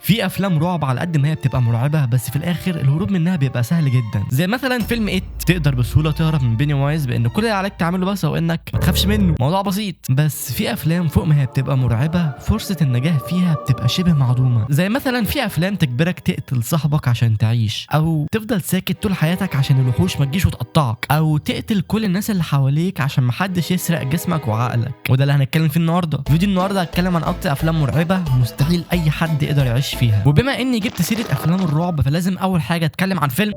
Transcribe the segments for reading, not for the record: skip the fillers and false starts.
في افلام رعب على قد ما هي بتبقى مرعبة، بس في الاخر الهروب منها بيبقى سهل جدا، زي مثلا فيلم It. تقدر بسهولة تهرب من بيني وايز بان كل اللي عليك تعمله بس هو انك ما تخافش منه، موضوع بسيط. بس في افلام فوق ما هي بتبقى مرعبة فرصة النجاة فيها بتبقى شبه معدومة، زي مثلا في افلام تجبرك تقتل صاحبك عشان تعيش، او تفضل ساكت طول حياتك عشان الوحوش ما تجيش وتقطعك، او تقتل كل الناس اللي حواليك عشان محدش يسرق جسمك وعقلك. وده اللي هنتكلم فيه النهارده. في فيديو النهارده هتكلم عن اكتر افلام مرعبة مستحيل اي حد يقدر يعيش فيها. وبما اني جبت سيره افلام الرعب فلازم اول حاجة اتكلم عن فيلم.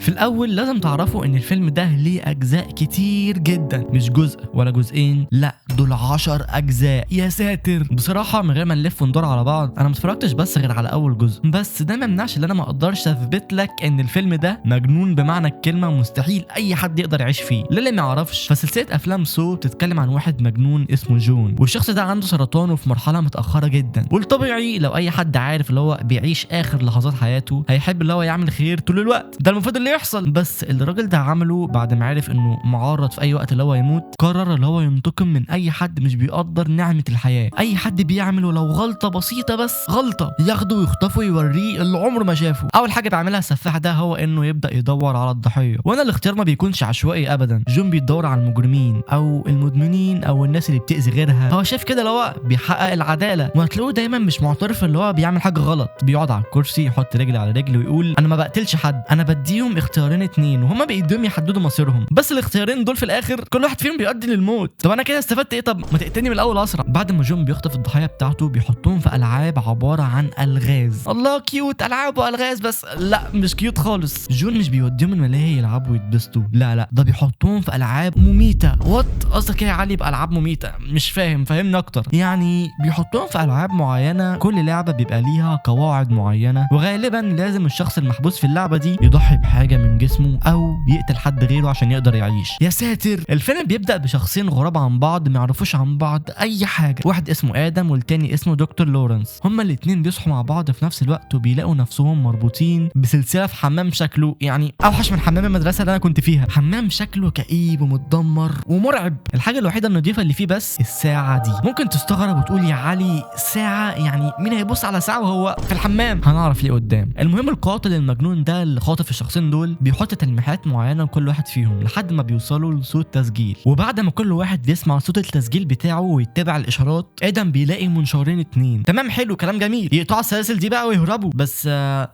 في الاول لازم تعرفوا ان الفيلم ده ليه اجزاء كتير جدا، مش جزء ولا جزئين، لا دول 10 اجزاء. يا ساتر. بصراحة من غير ما نلف وندور على بعض، انا ما اتفرجتش بس غير على اول جزء، بس ده ما يمنعش ان انا ما اقدرش اثبت لك ان الفيلم ده مجنون بمعنى الكلمة، مستحيل اي حد يقدر يعيش فيه. للي ما يعرفش، فسلسله افلام Saw بتتكلم عن واحد مجنون اسمه جون، والشخص ده عنده سرطان وفي مرحلة متاخرة جدا. والطبيعي لو اي حد عارف اللي هو بيعيش اخر لحظات حياته هيحب اللي هو يعمل خير طول الوقت، ده المفروض اللي يحصل. بس اللي الراجل ده عمله بعد ما عرف انه معرض في اي وقت اللي هو يموت، قرر اللي هو ينتقم من اي حد مش بيقدر نعمة الحياة. اي حد بيعمل ولو غلطة بسيطة، بس غلطة، ياخده ويخطفه ويوريه اللي عمره ما شافه. اول حاجة بيعملها السفاح ده هو انه يبدأ يدور على الضحية، وانا الاختيار ما بيكونش عشوائي ابدا. جون بيدور على المجرمين او المدمنين او الناس اللي بتأذي غيرها، هو شايف كده اللي هو بيحقق العدالة. وهتلاقوه دايما مش معترف اللي هو بيعمل حاجة غلط، بيقعد على الكرسي يحط رجل على رجل ويقول انا ما بقتلش حد، انا بديهم اختيارين اتنين وهما بايديهم يحددوا مصيرهم، بس الاختيارين دول في الاخر كل واحد فيهم بيؤدي للموت. طب انا كده استفدت ايه؟ طب ما تقتلني من الاول اسرع. بعد ما جون بيخطف الضحية بتاعته بيحطهم في العاب عبارة عن الغاز. الله cute، العاب والغاز، بس لا مش cute خالص. جون مش بيوديهم الملاهي يلعبوا ويتبسطوا، لا لا، ده بيحطهم في العاب مميته. what قصدك ايه يا علي بالعاب مميته؟ مش فاهم، فهمني اكتر. يعني بيحطوهم في العاب معينة، كل لعبه بيبقى ليها قواعد معينة، وغالبا لازم الشخص المحبوس في اللعبة دي يضحي بحاجة من جسمه او يقتل حد غيره عشان يقدر يعيش. يا ساتر. الفيلم بيبدا بشخصين غراب عن بعض، ما يعرفوش عن بعض اي حاجة، واحد اسمه ادم والتاني اسمه دكتور لورنس. هما الاتنين بيصحوا مع بعض في نفس الوقت وبيلاقوا نفسهم مربوطين بسلسلة في حمام شكله يعني اوحش من حمام المدرسة اللي انا كنت فيها، حمام شكله كئيب ومتدمر ومرعب. الحاجة الوحيدة النظيفة اللي فيه بس الساعة دي. ممكن تستغرب وتقول يا علي ساعة، يعني مين هيبص على ساعة وهو في الحمام؟ هنعرف ليه قدام. المهم القاتل المجنون ده اللي خاطف الشخصين دول بيحط تلميحات معينة لكل واحد فيهم لحد ما بيوصلوا لصوت تسجيل، وبعد ما كل واحد بيسمع صوت التسجيل بتاعه ويتبع الاشارات، ادم بيلاقي منشارين اتنين. تمام، حلو، كلام جميل، يقطعوا السلاسل دي بقى ويهربوا. بس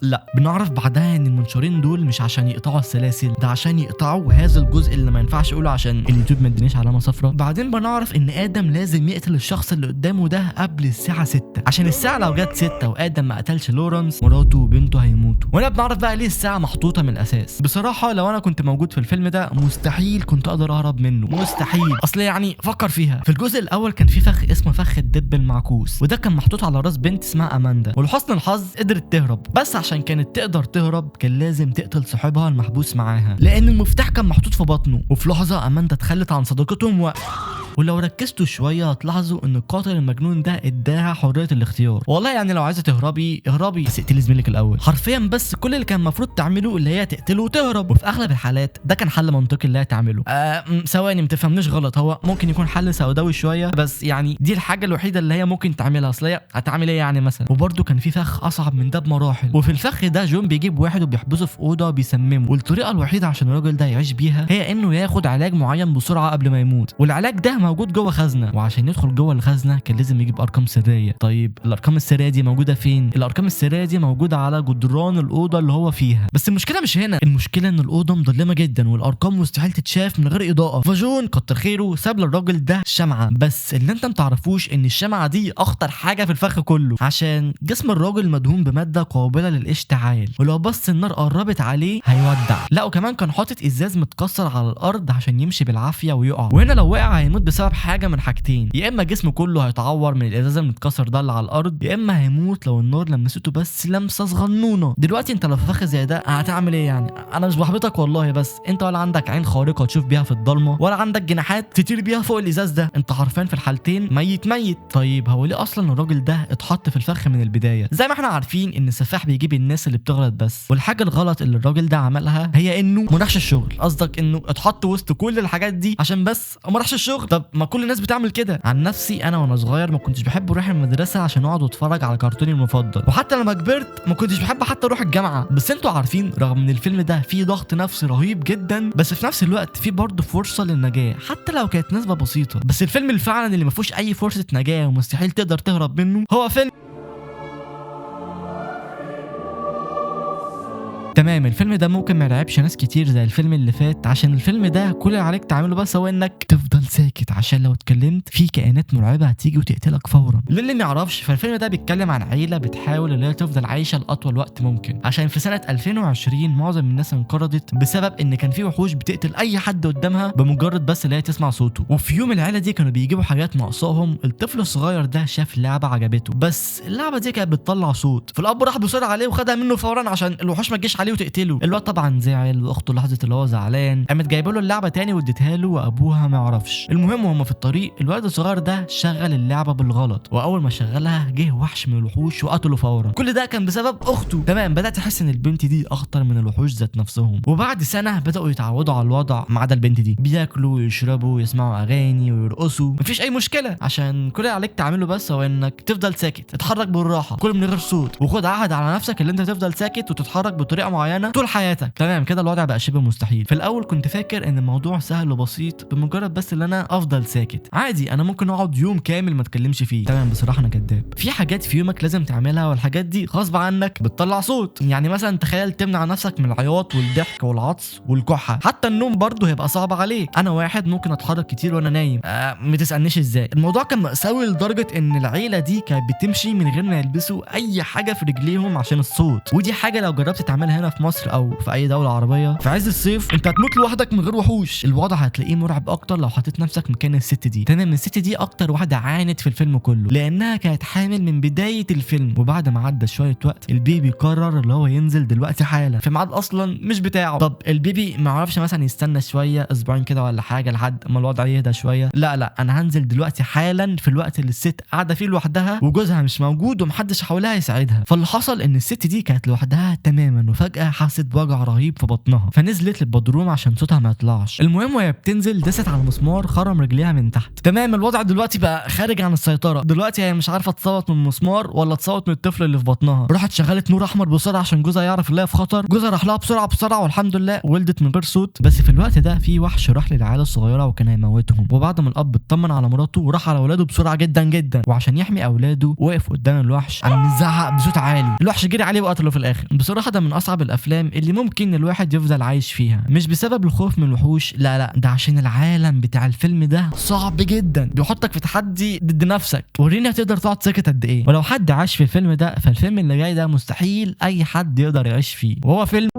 لا، بنعرف بعدها ان المنشارين دول مش عشان يقطعوا السلاسل، ده عشان يقطعوا هذا الجزء اللي ما ينفعش اقوله عشان اليوتيوب ما ادانيش علامة صفراء. بعدين بنعرف ان ادم لازم يقتل الشخص اللي قدامه ده قبل الساعة 6، عشان الساعة لو جت 6 وادم ما قتلش لورنس، مراته وبنته هيموتوا. وهنا بنعرف بقى ليه الساعة محطوطة من الاساس. بصراحة لو انا كنت موجود في الفيلم ده مستحيل كنت اقدر اهرب منه، مستحيل. اصل يعني فكر فيها، في الجزء الاول كان في فخ اسمه فخ الدب المعكوس، وده كان محطوط على راس بنت اسمها اماندا، ولحسن الحظ قدرت تهرب، بس عشان كانت تقدر تهرب كان لازم تقتل صاحبها المحبوس معاها، لان المفتاح كان محطوط في بطنه. وفي لحظة اماندا اتخلت عن صديقتهم ولو ركزتوا شوية هتلاحظوا ان القاتل المجنون ده اداها حرية الاختيار. والله يعني لو عايزه تهربي اهربي، بس اقتلي زميلك الاول. حرفيا بس كل اللي كان المفروض تعمله اللي هي تقتله وتهرب، وفي اغلب الحالات ده كان حل منطقي اللي هي تعمله. ثواني ما تفهمنيش غلط، هو ممكن يكون حل سوداوي شوية، بس يعني دي الحاجة الوحيدة اللي هي ممكن تعملها، اصل هي هتعمل ايه يعني مثلا. وبرده كان في فخ اصعب من ده بمراحل، وفي الفخ ده جون بيجيب واحد وبيحبسه في اوضة بيسممه، والطريقة الوحيدة عشان الراجل ده يعيش بيها هي انه ياخد علاج معين بسرعة قبل ما يموت، والعلاج ده موجود جوه خزنه، وعشان يدخل جوه الخزنة كان لازم يجيب ارقام سرية. طيب الارقام السرية دي موجودة فين؟ الارقام السرية دي موجودة على جدران الاوضة اللي هو فيها. بس المشكلة مش هنا، المشكلة ان الاوضة مظلمة جدا والارقام مستحيل تتشاف من غير اضاءه. فجون كتر خيره ساب للراجل ده شمعة، بس اللي انت متعرفوش ان الشمعة دي اخطر حاجة في الفخ كله، عشان جسم الراجل مدهون بمادة قابله للاشتعال، ولو بس النار قربت عليه هيودع. لا وكمان كان حاطط ازاز متكسر على الارض عشان يمشي بالعافية ويقع، وهنا لو وقع هيموت بسبب حاجة من حاجتين، يا اما جسمه كله هيتعور من الازاز المتكسر ده اللي على الارض، يا اما هيموت لو النار لمسته بس لمسه صغنونه. دلوقتي انت لو في فخ زي ده هتعمل ايه يعني؟ انا مش بحبطك والله، بس انت ولا عندك عين خارقة تشوف بيها في الضلمة، ولا عندك جناحات تطير بيها فوق الازاز ده، انت حرفيا في الحالتين ميت ميت. طيب هو ليه اصلا الراجل ده اتحط في الفخ من البداية؟ زي ما احنا عارفين ان السفاح بيجيب الناس اللي بتغلط بس، والحاجة الغلط اللي الراجل ده عملها هي انه ما راحش الشغل. قصدك انه اتحط وسط كل الحاجات دي عشان بس ما راحش الشغل؟ طب طب ما كل الناس بتعمل كده. عن نفسي انا وانا صغير ما كنتش بحب اروح المدرسة عشان اقعد واتفرج على كرتوني المفضل، وحتى لما كبرت ما كنتش بحب حتى اروح الجامعة. بس انتوا عارفين رغم ان الفيلم ده فيه ضغط نفسي رهيب جدا، بس في نفس الوقت فيه برضه فرصة للنجاة حتى لو كانت نسبه بسيطة. بس الفيلم اللي فعلا اللي ما فيهوش اي فرصة نجاه ومستحيل تقدر تهرب منه هو فيلم تمام. الفيلم ده ممكن ما يرعبش ناس كتير زي الفيلم اللي فات، عشان الفيلم ده كل اللي عليك تعمله بس هو انك تفضل ساكت، عشان لو اتكلمت في كائنات مرعبة هتيجي وتقتلك فورا. للي ما يعرفش فالفيلم ده بيتكلم عن عيله بتحاول ان هي تفضل عايشه لاطول وقت ممكن، عشان في سنة 2020 معظم الناس انقرضت بسبب ان كان في وحوش بتقتل اي حد قدامها بمجرد بس ان هي تسمع صوته. وفي يوم العيلة دي كانوا بيجيبوا حاجات ناقصاهم، الطفل الصغير ده شاف لعبه عجبته، بس اللعبة دي كانت بتطلع صوت، فالاب راح بسرعة عليه وخدها منه فورا عشان الوحوش ما تجيش عليه وتقتله. الواد طبعا زعل، واخته لاحظت اللي هو زعلان، قامت جايبه له اللعبة تاني واديتها له وابوها ما يعرفش. المهم وهما في الطريق الولد الصغير ده شغل اللعبة بالغلط، واول ما شغلها جه وحش من الوحوش وقتله فورا. كل ده كان بسبب اخته. تمام، بدات احس ان البنت دي اخطر من الوحوش ذات نفسهم. وبعد سنة بداوا يتعودوا على الوضع ما عدا البنت دي، بياكلوا ويشربوا ويسمعوا اغاني ويرقصوا، مفيش اي مشكلة، عشان كل اللي عليك تعمله بس هو انك تفضل ساكت، اتحرك بالراحة، كل من غير صوت، وخد عهد على نفسك اللي انت تفضل ساكت وتتحرك بطريقة معينة طول حياتك. تمام كده الوضع بقى شبه مستحيل. في الاول كنت فاكر ان الموضوع سهل وبسيط، بمجرد بس ان انا افضل ساكت عادي، انا ممكن اقعد يوم كامل ما اتكلمش فيه. تمام، بصراحة انا كداب. في حاجات في يومك لازم تعملها، والحاجات دي غصب عنك بتطلع صوت. يعني مثلا تخيل تمنع نفسك من العياط والضحك والعطس والكحه، حتى النوم برضه هيبقى صعب عليك. انا واحد ممكن اتحرك كتير وانا نايم، ما تسالنيش ازاي. الموضوع كان مأساوي لدرجة ان العيلة دي كانت بتمشي من غير ما يلبسوا اي حاجة في رجليهم عشان الصوت. ودي حاجة لو جربت تعملها هنا في مصر او في اي دولة عربية في عز الصيف انت هتموت لوحدك من غير وحوش. الوضع هتلاقيه مرعب اكتر لو حطيت نفسك مكان الست دي. تمام، الست دي اكتر واحدة عانت في الفيلم كله، لانها كانت حامل من بداية الفيلم، وبعد ما عدى شوية وقت ال baby قرر اللي هو ينزل دلوقتي حالا في ميعاد اصلا مش بتاعه. طب ال baby ما عرفش مثلا يستنى شوية اسبوعين كده ولا حاجة لحد ما الوضع يهدى شوية، لا انا هنزل دلوقتي حالا في الوقت اللي الست قاعدة فيه لوحدها وجوزها مش موجود ومحدش حواليها يساعدها. فاللي حصل ان الست دي كانت لوحدها تماما، وفجاة حست بوجع رهيب في بطنها، فنزلت للبدروم عشان صوتها ما يطلعش. المهم وهي بتنزل دست على مسمار خرم رجليها من تحت. تمام، الوضع دلوقتي بقى خارج عن السيطرة، دلوقتي هي مش عارفه تصوت من المسمار ولا تصوت من الطفل اللي في بطنها. راحت شغلت نور احمر بسرعة عشان جوزها يعرف ان هي في خطر. جوزها راح لها بسرعة بسرعة، والحمد لله ولدت من غير صوت. بس في الوقت ده في وحش راح للعيال الصغيرة وكان هيموتهم، وبعد ما الاب اطمن على مراته وراح على اولاده بسرعة جدا جدا، وعشان يحمي اولاده وقف قدام الوحش قام زعق بصوت عالي، الوحش جري عليه وقتله في الاخر. بصراحة ده من اصعب الافلام اللي ممكن الواحد يفضل عايش فيها، مش بسبب الخوف من الوحوش، لا ده عشان العالم بتاع الفيلم ده صعب جدا، بيحطك في تحدي ضد نفسك. وريني هتقدر تقعد ساكت قد ايه. ولو حد عاش في الفيلم ده فالفيلم اللي جاي ده مستحيل اي حد يقدر يعيش فيه، وهو فيلم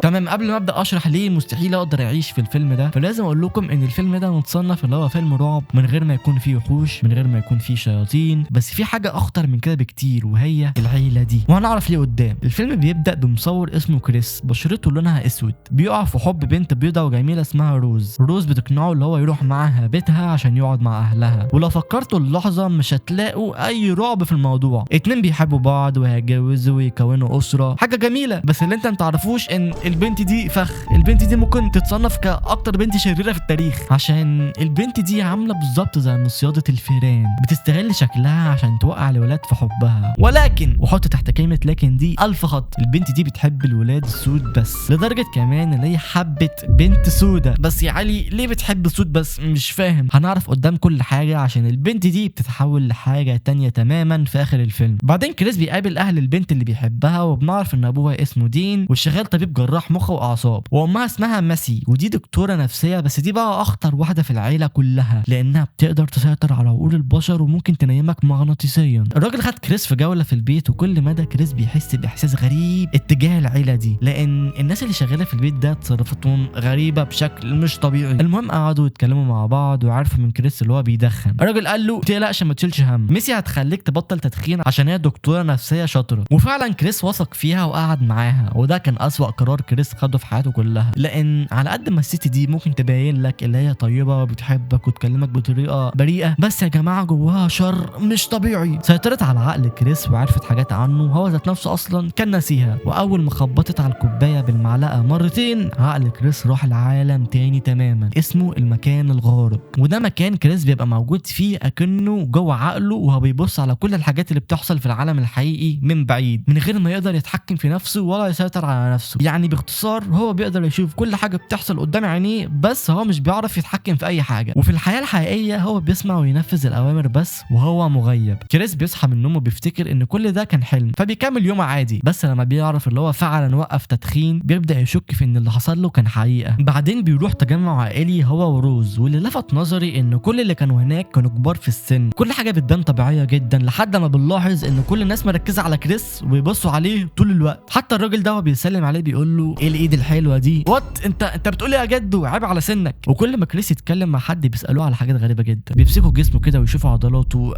تمام. قبل ما ابدا اشرح ليه مستحيل اقدر اعيش في الفيلم ده، فلازم اقول لكم ان الفيلم ده متصنف اللي هو فيلم رعب من غير ما يكون فيه وحوش، من غير ما يكون فيه شياطين، بس في حاجة اخطر من كده بكتير وهي العيلة دي، وهنعرف ليه قدام. الفيلم بيبدا بمصور اسمه كريس، بشرته لونها اسود، بيقع في حب بنت بيضة وجميلة اسمها روز. روز بتقنعه اللي هو يروح معاها بيتها عشان يقعد مع اهلها، ولو فكرتوا اللحظة مش هتلاقوا اي رعب في الموضوع. اتنين بيحبوا بعض وهيتجوزوا ويكونوا اسره، حاجة جميلة. بس اللي انت متعرفوش ان البنت دي فخ، البنت دي ممكن تتصنف كاكتر بنت شريرة في التاريخ، عشان البنت دي عامله بالظبط زي مصياده الفيران، بتستغل شكلها عشان توقع الولاد في حبها. ولكن، وحط تحت كلمة لكن دي الف خط، البنت دي بتحب الولاد السود بس، لدرجة كمان ان هي حبت بنت سودة. بس يا علي ليه بتحب السود بس؟ مش فاهم. هنعرف قدام كل حاجة، عشان البنت دي بتتحول لحاجة تانية تماما في اخر الفيلم. بعدين كريس بيقابل اهل البنت اللي بيحبها، وبنعرف ان ابوها اسمه دين وشغال طبيب جراح مخ واعصاب، وامها اسمها ماسي ودي دكتورة نفسية. بس دي بقى اخطر واحدة في العيلة كلها، لانها بتقدر تسيطر على عقول البشر وممكن تنيمك مغناطيسيا. الراجل خد كريس في جولة في البيت، وكل مدى كريس بيحس باحساس غريب اتجاه العيلة دي، لان الناس اللي شغالة في البيت ده تصرفاتهم غريبة بشكل مش طبيعي. المهم قعدوا يتكلموا مع بعض، وعرفوا من كريس اللي هو بيدخن. الراجل قال له تقلقش ما تشيلش هم، ميسي هتخليك تبطل تدخين عشان هي دكتورة نفسية شاطرة. وفعلا كريس وثق فيها وقعد معاها، وده كان اسوأ قرار كريس كريس خده في حياته كلها، لان على قد ما الست دي ممكن تبين لك اللي هي طيبة وبتحبك وتكلمك بطريقة بريئة، بس يا جماعة جواها شر مش طبيعي. سيطرت على عقل كريس وعرفت حاجات عنه هو ذات نفسه اصلا كان ناسيها، واول ما خبطت على الكوباية بالمعلقه مرتين عقل كريس راح لعالم تاني تماما اسمه المكان الغارق، وده مكان كريس بيبقى موجود فيه اكنه جوه عقله، وهو بيبص على كل الحاجات اللي بتحصل في العالم الحقيقي من بعيد من غير ما يقدر يتحكم في نفسه ولا يسيطر على نفسه. يعني باختصار هو بيقدر يشوف كل حاجة بتحصل قدام عينيه، بس هو مش بيعرف يتحكم في اي حاجة. وفي الحياة الحقيقية هو بيسمع وينفذ الاوامر بس وهو مغيب. كريس بيصحى من النوم وبيفتكر ان كل ده كان حلم، فبيكمل يومه عادي، بس لما بيعرف اللي هو فعلا وقف تدخين بيبدا يشك في ان اللي حصل له كان حقيقة. بعدين بيروح تجمع عائلي هو وروز، واللي لفت نظري ان كل اللي كانوا هناك كانوا كبار في السن، كل حاجة بتبان طبيعية جدا، لحد ما بنلاحظ ان كل الناس مركزه على كريس وبيبصوا عليه طول الوقت. حتى الراجل ده وهو بيسلم عليه بيقول له ايه الايد الحلوة دي، what انت بتقول ايه يا جدو، عيب على سنك. وكل ما كريس يتكلم مع حد بيسالوه على حاجات غريبة جدا، بيمسكوا جسمه كده ويشوفوا عضلاته.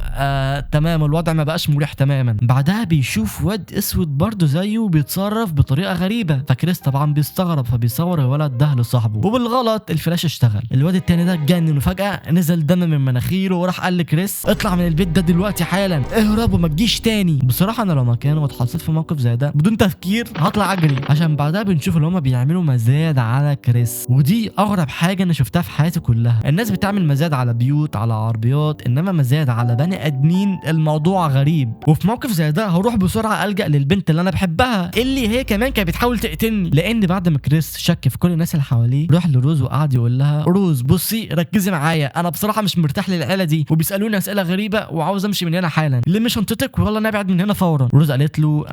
تمام، الوضع ما بقاش مريح تماما. بعدها بيشوف واد اسود برضه زيه بيتصرف بطريقة غريبة، فكريس طبعا بيستغرب فبيصور الولد ده لصاحبه، وبالغلط الفلاش اشتغل. الواد التاني ده اتجنن وفجاة نزل دم من مناخيره وراح قال لكريس اطلع من البيت ده دلوقتي حالا، اهرب وما تجيش تاني. بصراحة انا لو مكانه واتحطيت في موقف زي ده بدون تفكير هطلع اجري، عشان بعدها بنشوف اللي هما بيعملوا مزاد على كريس، ودي اغرب حاجة انا شفتها في حياتي كلها. الناس بتعمل مزاد على بيوت، على عربيات، انما مزاد على بني ادمين الموضوع غريب. وفي موقف زي ده هروح بسرعة الجا للبنت اللي انا بحبها اللي هي كمان كانت بتحاول تقتلني. لان بعد ما كريس شك في كل الناس اللي حواليه راح لروز وقعد يقول لها روز بصي ركزي معايا، انا بصراحة مش مرتاح للعيلة دي وبيسالوني اسئلة غريبة وعاوز امشي من هنا حالا، لمي شنطتك ويلا نبعد من هنا فورا. روز قالت له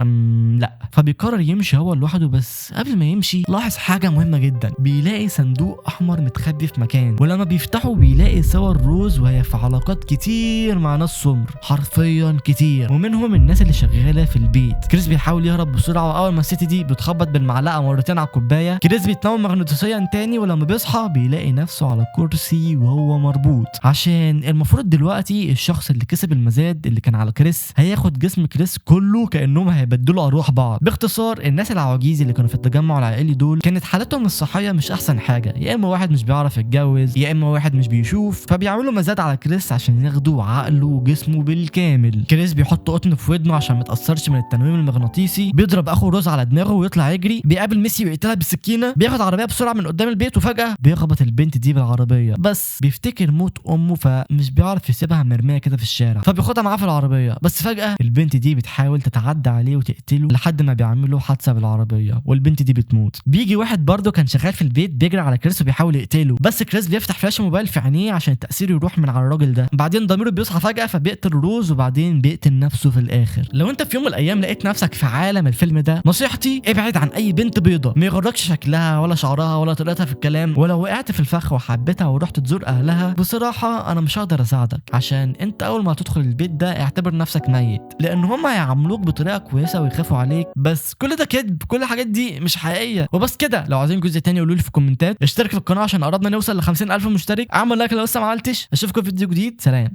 لا، فبيقرر يمشي هو لوحده. بس قبل ما يمشي لاحظ حاجة مهمة جدا، بيلاقي صندوق احمر متخبي في مكان، ولما بيفتحه بيلاقي صور روز وهي في علاقات كتير مع ناس سمر، حرفيا كتير، ومنهم الناس اللي شغالة في البيت. كريس بيحاول يهرب بسرعة، واول ما الست دي بتخبط بالمعلقه مرتين على الكوباية كريس بيتنوم مغناطيسيا تاني، ولما بيصحى بيلاقي نفسه على كرسي وهو مربوط، عشان المفروض دلوقتي الشخص اللي كسب المزاد اللي كان على كريس هياخد جسم كريس كله كانهم هيبدلوا ارواح بعض. باختصار الناس العواجيز اللي كانوا في التجمع العائلي دول كانت حالتهم الصحية مش احسن حاجة، يا اما واحد مش بيعرف يتجوز، يا اما واحد مش بيشوف، فبيعملوا مزاد على كريس عشان ياخدوا عقله وجسمه بالكامل. كريس بيحط قطن في ودنه عشان ما يتاثرش من التنويم المغناطيسي، بيضرب اخو روز على دماغه ويطلع يجري، بيقابل ميسي ويقتلها بالسكينة، بياخد عربية بسرعة من قدام البيت، وفجاة بيخبط البنت دي بالعربية، بس بيفتكر موت امه فمش بيعرف يسيبها مرمية كده في الشارع، فبياخدها معاه في العربية. بس فجاة البنت دي بتحاول تتعدى عليه وتقتله لحد ما بيعمل له حادثه بالعربية والبنت دي بتموت. بيجي واحد برده كان شغال في البيت بيجري على كريس وبيحاول يقتله، بس كريس بيفتح فلاش موبايل في عينيه عشان التاثير يروح من على الراجل ده. بعدين ضميره بيصحى فجاة فبيقتل روز، وبعدين بيقتل نفسه في الاخر. لو انت في يوم من الايام لقيت نفسك في عالم الفيلم ده، نصيحتي ابعد عن اي بنت بيضة، ما يغركش شكلها ولا شعرها ولا طريقتها في الكلام، ولو وقعت في الفخ وحبيتها ورحت تزور اهلها بصراحة انا مش هقدر اساعدك، عشان انت اول ما تدخل البيت ده اعتبر نفسك ميت، لان هم هيعاملوك بطريقة كويسة ويخافوا عليك، بس كل ده كذب، كل الحاجات دي مش حقيقية. وبس كده، لو عايزين جزء تاني قولوا لي في الكومنتات، اشترك في القناة عشان قربنا نوصل ل 50,000 مشترك، اعمل like لو لسه ما عملتش، اشوفكم في فيديو جديد، سلام.